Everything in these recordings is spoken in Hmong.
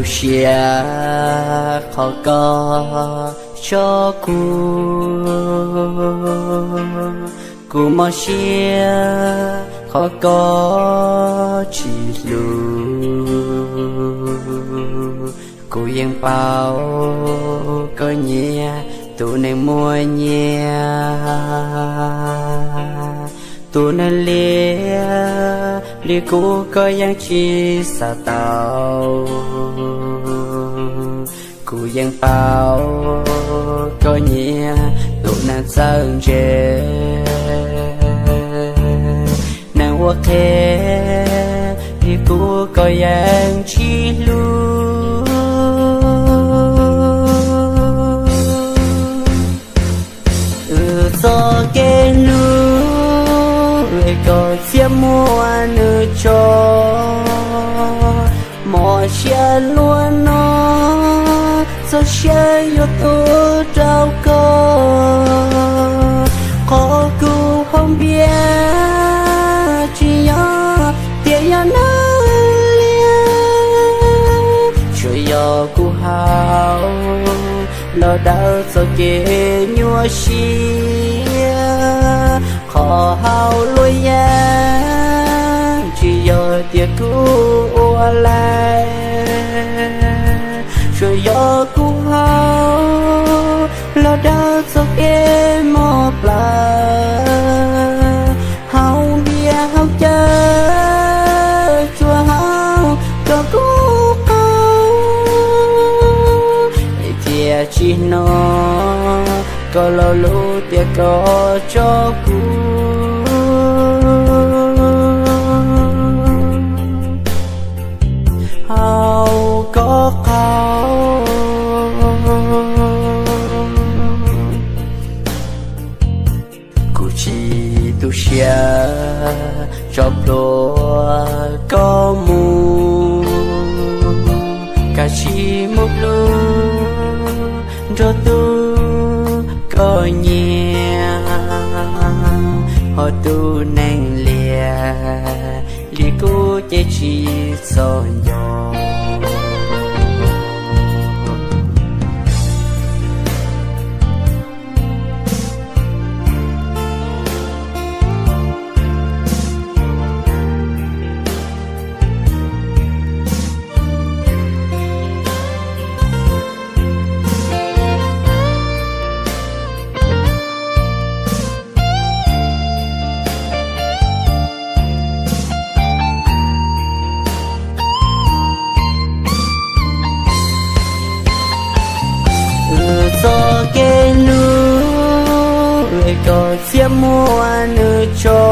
Siab qhov koj tso kuv, kuv mob siab qhov koj tsis hlub. Kuv yeej paub koj nyiam tus neeg muaj nyiaj, tus neeg liab li kuv koj yeej tsis xav tau. Kuv yeej paub koj nyiam tus neeg txawj ntse, neeg ua qhev li kuv koj yeej tsis hlub. Wb txoj kev hlub es koj txia muab nws tso, mob siab luaj no, txoj sia yuav tuag rau koj. Qhov kuv haus npias tsis yog tias yog nws liam, tsuas yog kuv haus los dawb txoj kev nyuaj siab. Qhov haus luaj yeej tsis yog tias kuv ua laij, tsuas yog kuv haus los dawb txoj kev mob plawv. Haus npias haus cawv tsuas haus kom kuv qaug, thiaj tsis hnov koj lo lus tias koj tso kuv. Haus kom qaug, kuv tsis tu siab tso plhuav koj mus, kav tsij mus hlub nrog tus koj nyiam, ho tus neeg liam li kuv ces tsis txhob nco. Wb txoj kev hlub es koj txia muab nws tso,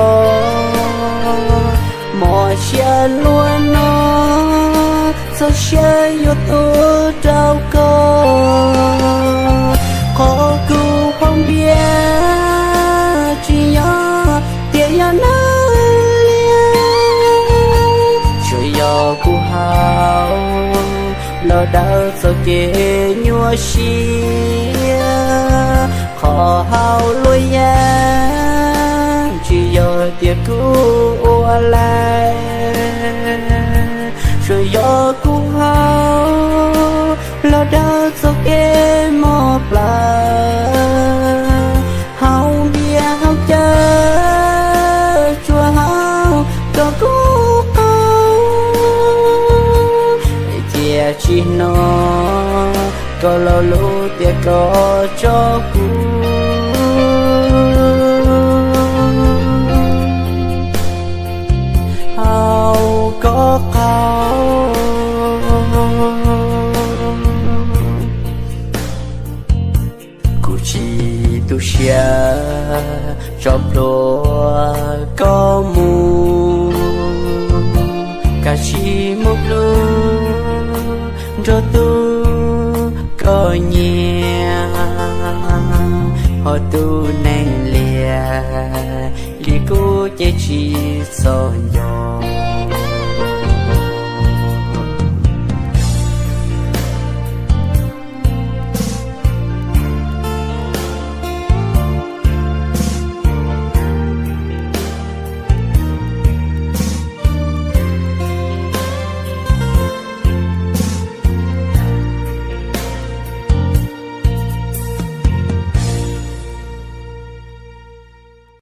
mob siab luaj no, txoj sia yuav tuag rau koj. Qhov kuv haus npias tsis yog tias yog nws liam, tsuas yog kuv haus los dawb txoj kev nyuaj siab. Qhov haus luaj yeej tsis yog tias kuv ua laij, tsuas yog kuv haus los dawb txoj kev mob plawv. Haus npias haus cawv tsuas haus kom kuv qaug, thiaj tsis hnov koj lo lus tias koj tso kuv. Haus kom qaug, kuv tsis tu siab tso plhuav koj mus, kav tsij mus hlub nrog tus koj nyiam, ho tus neeg liam li kuv ces tsis txhob nco.